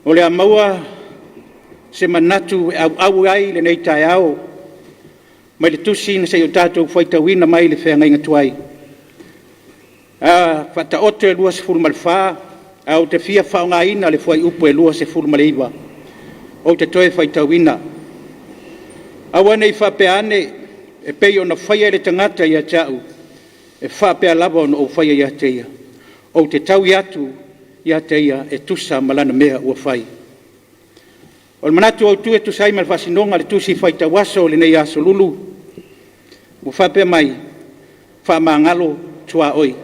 O le a maua se manatu e auau ai lenei taeao mai le tusi na se i o tatou faitauina mai le feagaiga tuai, Faataoto e 24, ae ou te fia faaaogaina le fuaiupu e 29 ou te toe faitauina. Aua ne i faapea ane, e pei ona faia e le tagata ia te au, e faapea lava ona ou faia ia te ia. Ou te taui atu ia te ia e tusa ma lana mea ua fai. O le manatu autu e tusa ai ma le faasinoga o le Tusi Faitau Aso i lenei Aso Lulu ua faapea mai, faamagalo tuaoi.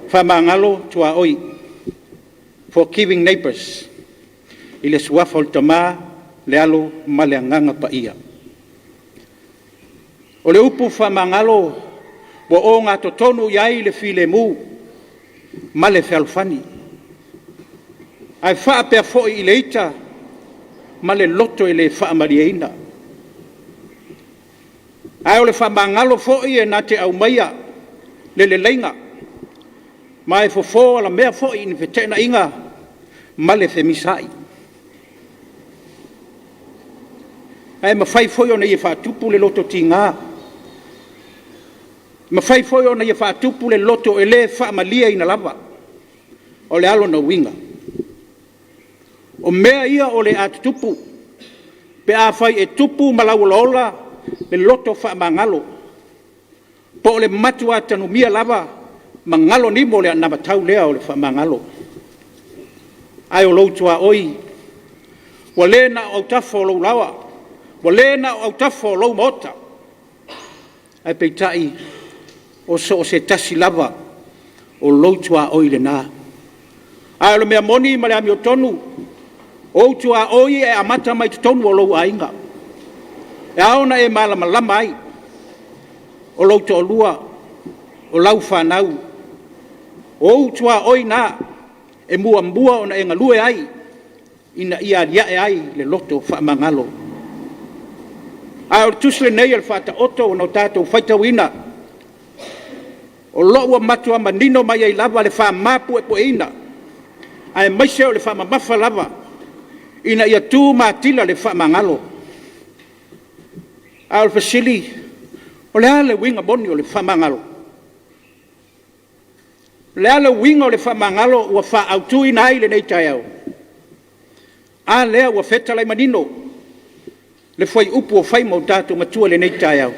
Faamagalo tuaoi, forgiving neighbours i le suafa o le Tama, le Alo ma le Agaga Paia. O le upu faamagalo ua ogatotonu i ai le filemu ma le fealofani, ae faapea foi i le ita ma le loto e le faamalieina. Ae o le faamagalo foi e na te aumaia le leleiga, ma e fofo alamea foi i ni feteenaiga ma le femisaai. Ae mafai foi ona ia faatupu le loto tiga, e mafai foi ona ia faatupu le loto e le faamalieina lava. O le a lona uiga? O mea ia o le a tutupu pe afai e tupu ma lauolaola le loto faamagalo, po o le matua tanumia lava ma galo nimo le anavatau lea o le faamagalo. Ae o lou tuaoi, ua le na o autafa o lou laoa, ua le na o autafa o lou maota, ae peitai, o so o se tasi lava o lou tuaoi lena. A o le mea moni ma le amiotonu, o ou tuaoi e amata mai totonu o lou aiga. E ao ona e malamalama ai, o lou toalua, o lau fanau, o ou tuaoi na e muamua ona e galue ai ina ia aliae ai le loto faamagalo. A o le tusi lenei o le Faataoto na tatou faitauina, o lo ua matua manino mai ai lava le faamapuepueina, aemaise o le faamamafa lava ina ia tu matila le faamagalo. A o le fesili, o le a le uiga moni o le faamagalo? O le a le uiga o le faamagalo ua faaautuina ai lenei taeao? A lea ua fetalai manino le fuaiupu ua fai ma o tatou matua i lenei taeao.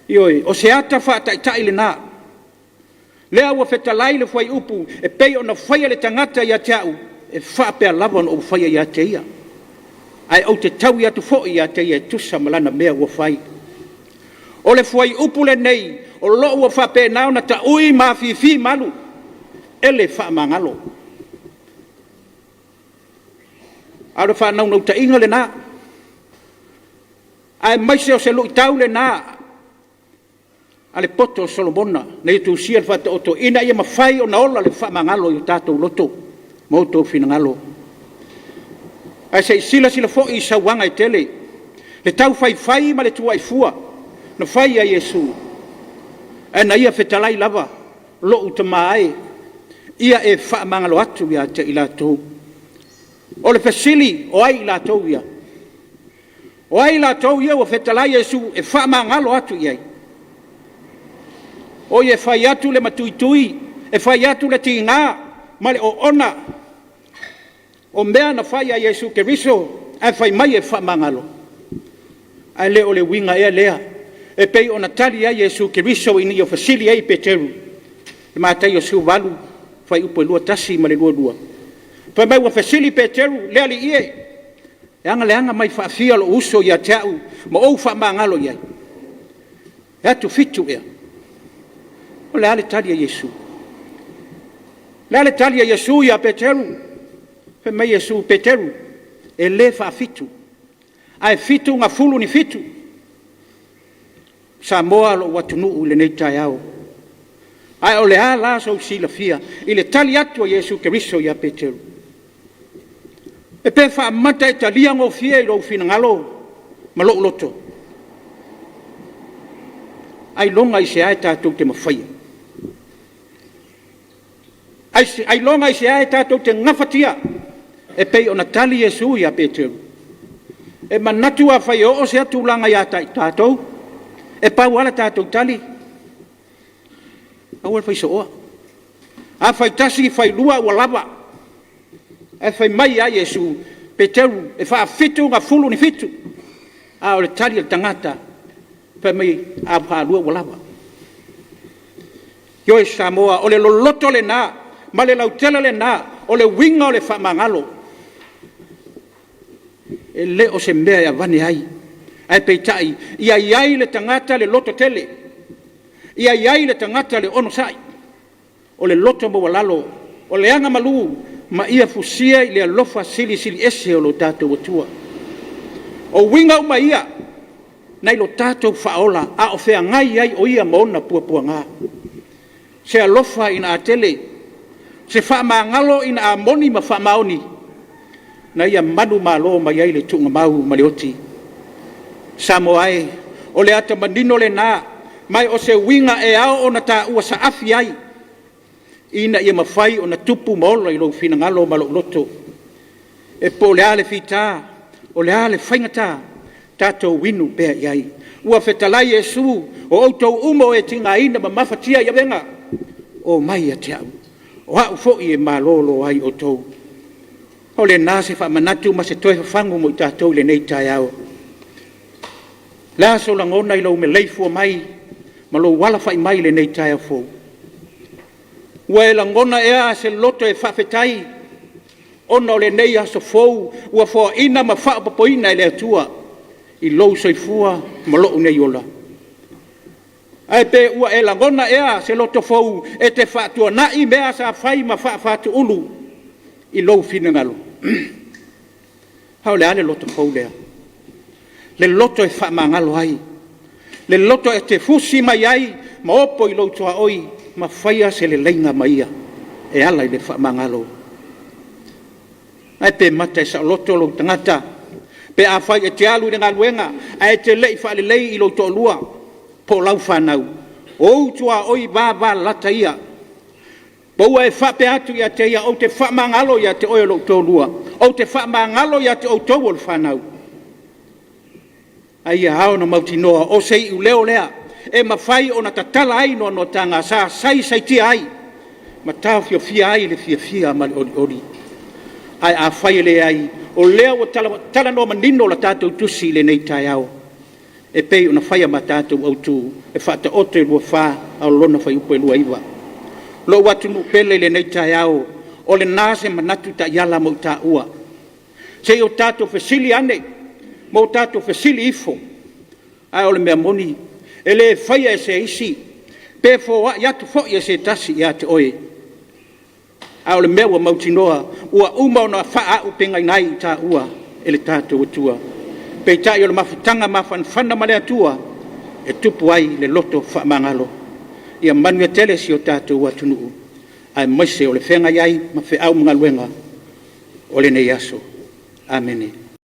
Ioe, o se ata faataitai lena, lea ua fetalai le fuaiupu e pei ona faia e le tagata ia te au, e faapea lava ona ou faia ia te ia. Ae ou te taui atu foi ia te ia e tusa ma lana mea ua fai. O le fuaiupu lenei o lo o ua faapena ona taui ma afifi malu e le faamagalo. A o le faanaunautaiga lena, aemaise o se luitau lena a le poto o Solomona na ia tusia i le Faataoto ina ia mafai ona ola le faamagalo i o tatou loto ma outou finagalo. Ae se i silasila foi i sauaga e tele, le taufaifai ma le tuuai fua na fai ia Iesu, ae na ia fetalai lava, “Lou Tama e, ia e faamagalo atu ia te i latou.” O le fesili, o ai i latou ia? O ai i latou ia ua fetalai Iesu e faamagalo atu i ai? Oi e fai atu le matuitui, e fai atu le tiga ma le oona o mea na fai ia Iesu Keriso ae fai mai e faamagalo? Ae le o le uiga ea lea e pei ona tali ai Iesu Keriso ina ia fesili ai Peteru i Mataio 18, fuaiupu e 21 ma le 22. Fai mai ua fesili Peteru, “Le Alii e, e aga leaga mai faafia lou uso ia te au ma ou faamagalo i ai? E atufitu ea?” O le a le tali a Iesu? O le a le tali a Iesu ia Peteru? Fai mai Iesu, “Peteru, e le faafitu, ae fitugasefulufitu.” Samoa lou atunuu i lenei taeao, ae o le a la sou silafia i le tali atu a Iesu Keriso ia Peteru? Pe faamata e talia gofie i lou finagalo ma lou loto? Ailoga i se a tatou te mafaia? Ailoga i se a tatou te gafatia e pei ona tali Iesu ia Peteru? E manatu afai e oo sea tulaga ia i tatou, e pau lava le tatou tali, aua le faisoa. A faitasi failua ua lava. Ae fai mai ia Iesu, Peteru, e faafitu na fitu, a o le tali a le tagata, fai mai a faalua ua lava. Ioe Samoa, o le loloto lena ma le lautele lena o le uiga o le faamagalo. E le o se mea e avane ai, ae peitai, ia i ai i le tagata le lototele, ia i ai i le tagata le onosai, o le loto maualalo, o le agamalu ma ia fusia i le alofa silisili ese o lo tatou Atua. O uiga uma ia nai lo tatou Faaola a o feagai ai o Ia ma ona puapuaga. Se alofa ina a tele, se faamagalo ina a moni ma faamaoni, na ia manumalo mai ai le tuugamau ma le oti. Samoa e, o le ata manino lena, ma o se uiga e ao ona taua saafi ai, ina ia mafai ona tupu ma ola i lou finagalo ma lou loto. E po o le a le fita, o le a le faigata, tatou inu pea i ai. Ua fetalai Iesu, o outou uma o e tigaina ma mafatia i avega, omai ia te au, o au foi e malolo ai outou. O lena se faamanatu ma se toe fafagu mo i tatou i lenei taeao. O le a sou lagona i lou maleifua mai ma lou alafai mai i lenei taeao fou? Ua e lagona ea se loto e faafetai ona o lenei aso fou ua foaiina ma faaopoopoina e le Atua i lou soifua ma lou nei ola? Ae pe ua e lagona ea se loto fou e te faatuanai mea sa fai ma faafa-tuulu i lou finagalo? A o le a le loto fou lea? Le loto e faamagalo ai, le loto e te fusi mai ai ma opo i lou tuaoi ma faia se leleiga ma ia e ala i le faamagalo. Ae pe mata e saoloto lou tagata pe afai e te alu i le galuega ae te le i faalelei i lou toalua po o lau fanau? O ou tuaoi vavalalata ia. Po ua e faapea atu ia te ia, ou te faamagalo ia te oe lou toalua, ou te faamagalo ia te outou o le fanau. A ia ao ona mautinoa o se iuleo lea e mafai ona tatala ai noanoataga sa saisaitia ai ma taofiofia ai le fiafia ma le olioli. Ae afai e leai, o lea ua talanoa manino le tatou Tusi i lenei taeao e pei ona faia ma tatou autu e faataoto i Luafa a o lona fuaiupu e 29. Lou atunuu pele i lenei taeao, o lena se manatu taiala mo i taua, se i o tatou fesili ane ma o tatou fesili ifo. Ae o le mea moni, e le faia e se isi pe foai atu foi e se tasi ia te oe, a o le mea ua mautinoa, ua uma ona faaauupegaina ai i taua e le tatou Atua. Peitai o le mafutaga mafanafana ma le Atua, e tupu ai le loto faamagalo. Ia manuia tele si o tatou atunuu, aemaise o le feagai ai ma feau ma galuega o lenei aso. Amene.